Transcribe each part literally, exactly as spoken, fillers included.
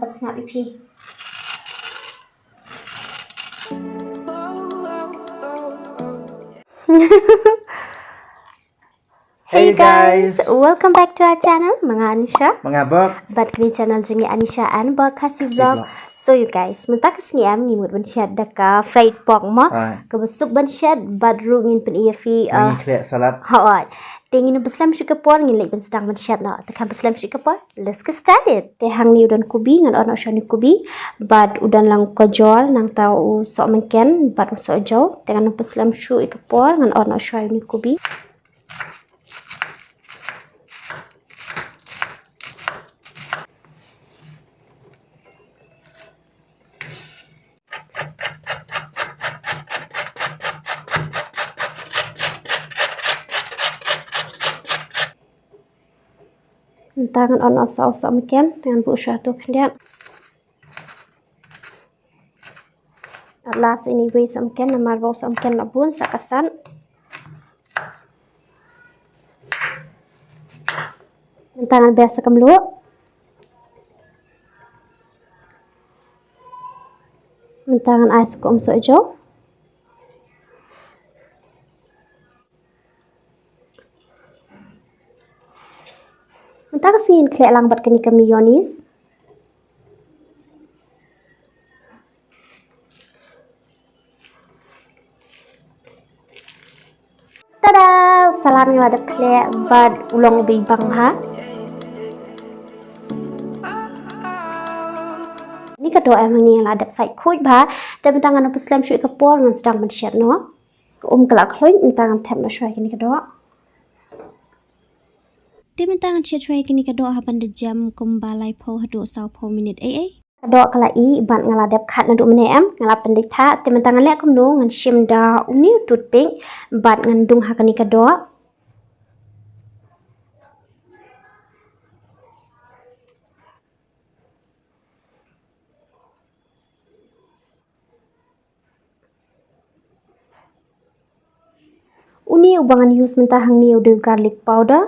Sngap ïa phi. Hey guys, welcome back to our channel. Ma nga Anisha. Ma nga Bok. Bad kane channel jong ngi Anisha and Bok Khasi Vlog. So you guys, mynta ka sngi em ngi mut ban shet da ka fried pork mo. Kaba suk ban shet bad ruh ngin pyni ïa phi. Ngi khleh salad. Hooid. Te ngin ym pynslem shuh ka por, ngin leit ban sdang ban shet noh. Te khlem pynslem shuh ka por, let's get started. Te hangne u don kubi, ngan ot noh shuwa ïa une u kubi. Bad u don lang u kajol, nangta u sohmynken bad u sohjew. Te ngan ym pynslem shuh ïa ka por, ngan ot noh shuwa ïa une u kubi. Mynta ngan ot noh sa u sohmynken, te ngan buh shuwa ha u khyndiat. At last, anyway, sohmynken, namar ba u sohmynken la bun sa ka san. Mynta ngan ber sa ka mluh. Mynta ngan ai sa ka um sohjew. Mynta ka sngi ngin khleh lang bad kane ka mayonnaise. Tada! Salad ngi la dep khleh bad u long uba ibang bha. Kane ka doh em hangne la dep sait khuid bha. Te mynta ngan ym pynslem shuh ïa ka por, ngan sdang ban shet noh. Ka um ka la khluid, mynta ngan thep noh shuwa ïa kane ka doh. Te mynta ngan shet shuwa ïa kane ka doh ha ban da jem kumba laiphew haduh sawphew minit ei ei. Ka doh ka la ih bad nga la dep khat naduh mynne em, nga la pyndait thah. Te mynta ngan leh kumno, ngan shim da une u toothpick bad ngan dung ha kane ka doh. Une uba ngan use mynta hangne u dei u garlic powder,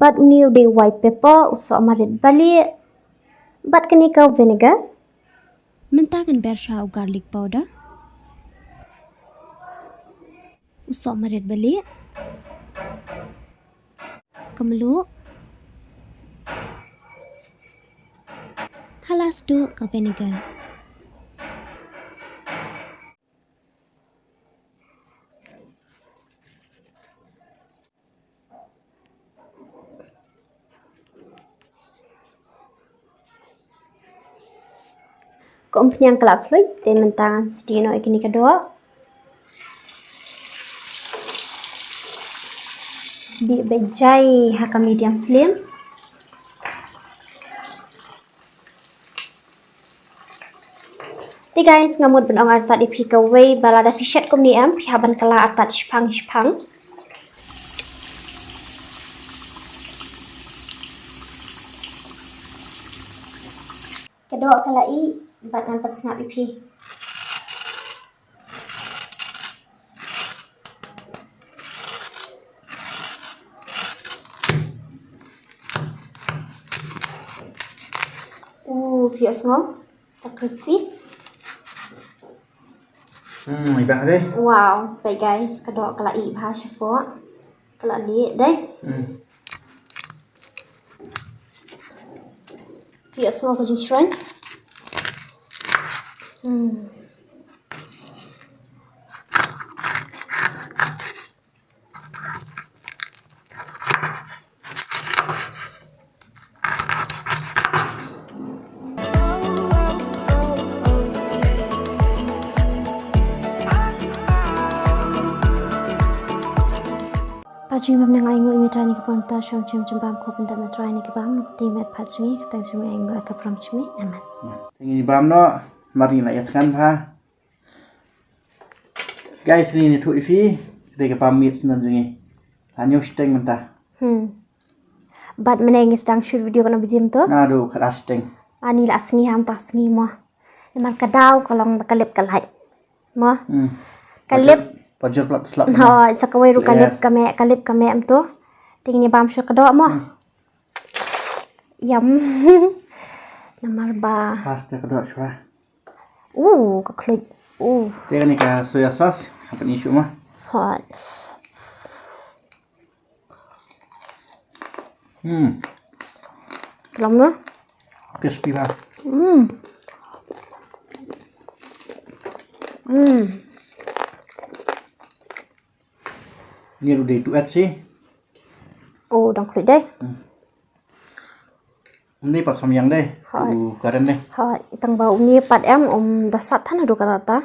bad une u dei u white pepper, u sohmarit balieh, bad kane ka vinegar. Mynta ngan ber shuwa u garlic powder, u sohmarit balieh, ka mluh, ha last duh ka vinegar. Ka umphniang ka la khluid, te mynta ngan sdieh noh ïa kane ka doh. Sdieh beit jai ha ka medium flame. Te guys, nga mut ban ong artat ïa phi kawei ba lada phi shet kumne em, phi hap ban kylla artat shipang shipang. Ka doh ka la ih, bad ngan pynsngap ïa phi. Uh, phi ïohsngew? Ka crispy. Hmm, ibang dei. Wow, peit guys, ka doh ka la ih bha shapoh. Ka la lieh dei. Hmm. Phi ïohsngew ka jingshruin? Hmm. Pha jong ngi bym nang ai nguh ïa me Trai ha kane ka por, mynta shuwa jong ngi bam khop, pynda me Trai ha kane ka bam, nukti met pha jong ngi, kyrteng jong me ai nguh, ka burom jong me. Amen. Te ngin bam noh, mar ngin ïa thngan bha. Guys, kane ngi ïathuh ïa phi, ka dei ka bam miet shen jong ngi. La hynñiew shiteng mynta. Hmm. Bad mynne ngi sdang shoot video katno baje mynta? Naduh khatar shiteng. Ani la sngi, hangta sngi mo. Namar ka daw ka long ba ka lip ka lait. Mo. Hmm. Ka lip. Pajur plat slap. Ho, sa kawei ruh ka lip ka meh, ka lip ka meh mynta. Te ngin ïa bam shuwa ka doh mo. Hmm. Yum. Namar ba. Fast ka dok shwa. Uh, ka khluit. Uh. Te kane ka soya sauce, hapdeng ni shu ma. Hot. Hmm. Ka long na? Crispy ba. Hmm. Hmm. Ni ruh dei tu at si. Oh, dang khluit dei. Hmm. Ni pat samyang dei. Hoi. Tu karen dei. Hoi, tang ba uni pat em um da sat than adu kata ta.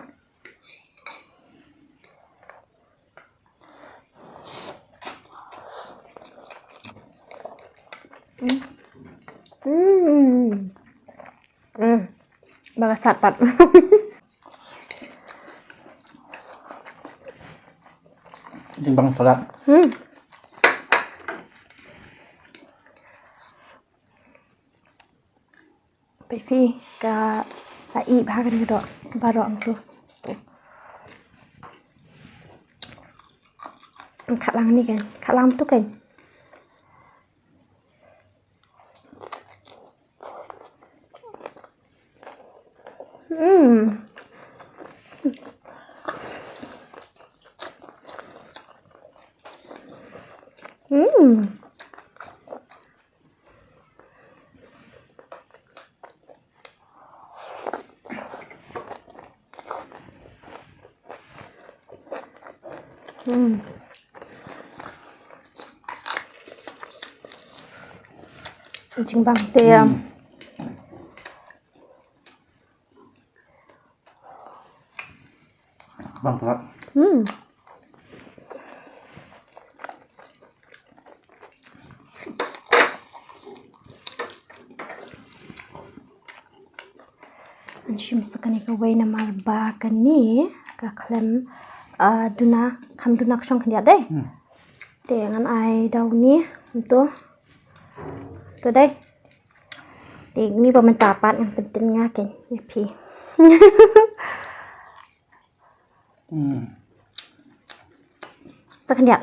Hmm. Hmm. Hmm. Ba ka sat pat. Jingbang salad. Hmm. Phi ka, ka i bha kan ka dok, baroh ang tu. Ka lang ni kan, ka lang tu kan. Hmm. Hmm. Hmm. Jingbang te. Hmm. Bang pula. Hmm. Ngan shim sa kane kawei namar ba kane ka khlem, ah, duna, kham duna ka shong khyndiat dei. Hmm. Te ngan ai da uni, to. To dei. Te ni ba mynta pat ngan pyntip nga kein ïa phi. Hmm. Sa khyndiat.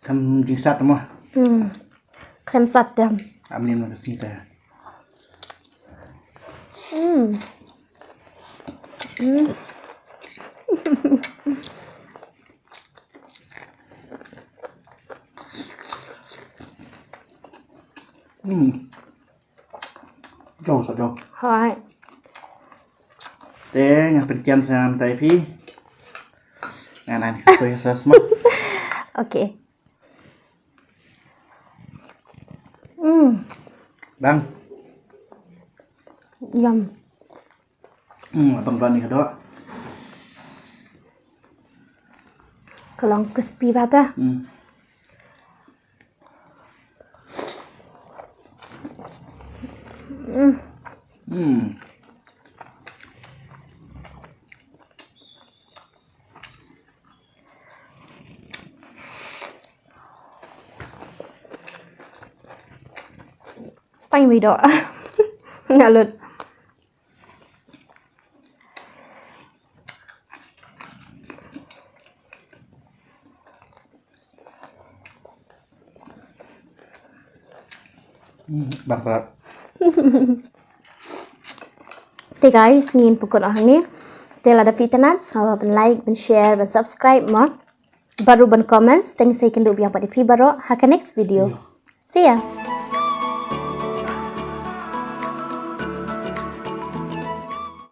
Kham jingsat mo. Hmm. Kham sat te. Am lim na ka sngi te. Hmm. Hmm. Hmm. Jauh, sa jauh. Hai. Te nga pyntiam sa ngan tai phi. Ngan ai ka soy sauce mo. Okay. Hmm. Bang. Yum. Hmm, abang bani ka dok. Ka long crispy bha ta. Hmm. Hmm. Hmm. Stang video. Nga lut. Hmm, bang prat. Te guys, ngin pynkut hangne. Te lada phi itynnad, sngewbha ban like, ban share, ban subscribe mo. Bad ruh ban comment. Thanks ïa kine kiba ïa peit, phi baroh ha ka next video. Iya. See ya.